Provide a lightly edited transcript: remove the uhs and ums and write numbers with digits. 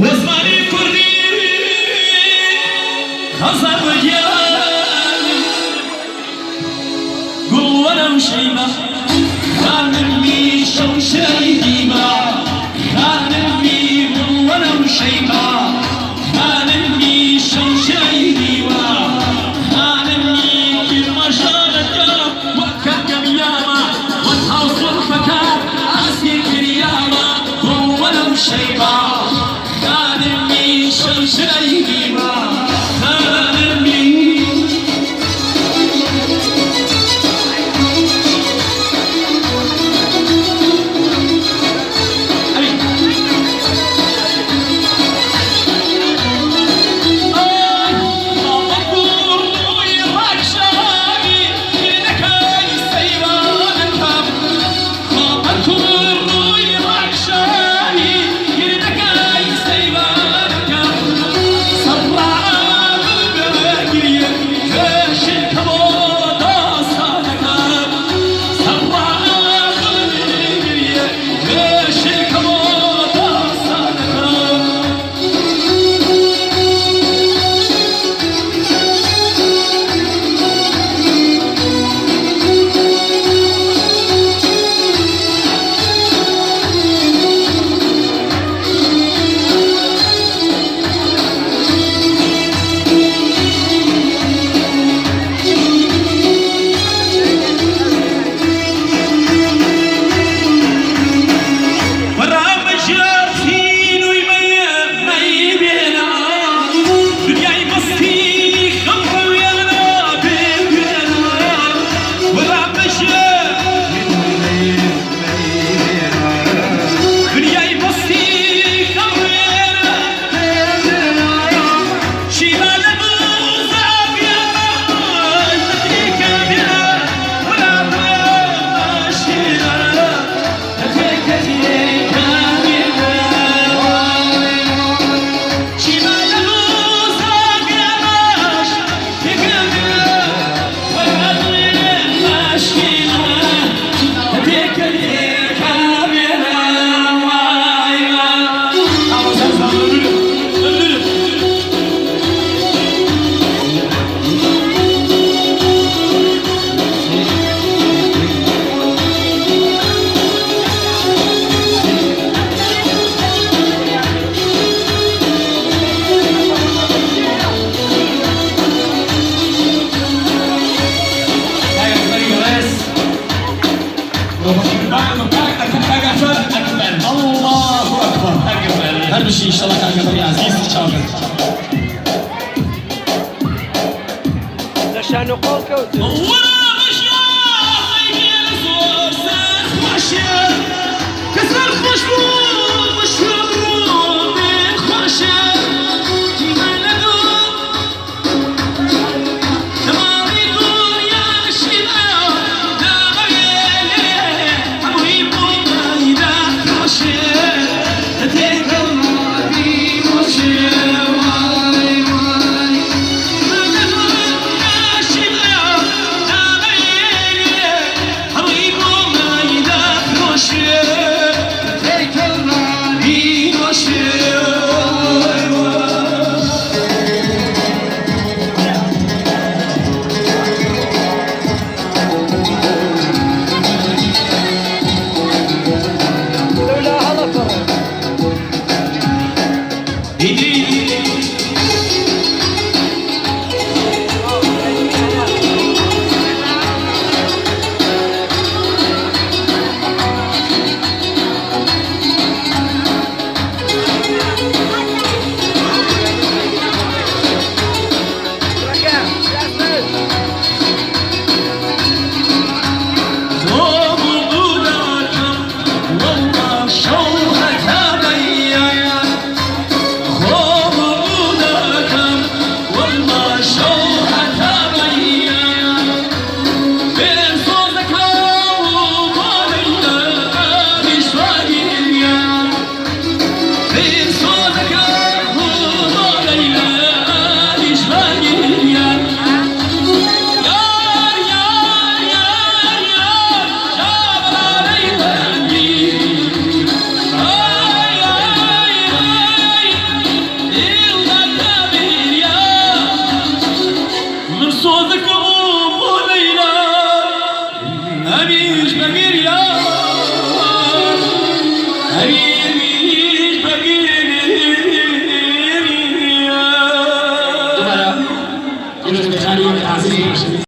وە زمانی کوردی خەزەر گیان گوڵ وەنەوشەی بە خانمی شەوشەی دیبا خانمی گوڵ وەنەوشەی بە خانمی شەوشەی دیوا خانمی کرماشانەکە وە کەرکەم یامە وە تاو زوڵفەکە ئەسیر کریامە گوڵ وەنەوشەی بە خانمی شەوشەی دیوا خانمی. ئای خاڵەکوو ڕووی ڕاکشاوی گردەکەی سەیوانەکەم خاڵەکوو ڕووی ڕاکشاوی گردەکەی سەیوانەکەم سەرڕا بگریە کێشلکە بۆ داستانەکەم سەرڕا بگریە کێشلکە بۆ داستانەکەم. هەر بژی ئیشەڵا کاک ئەکبەری ئازیز چاوگەر. لە شان و قۆڵ کەوتن. لەولا هەڵەپەڕێ. خۆ بەگریا.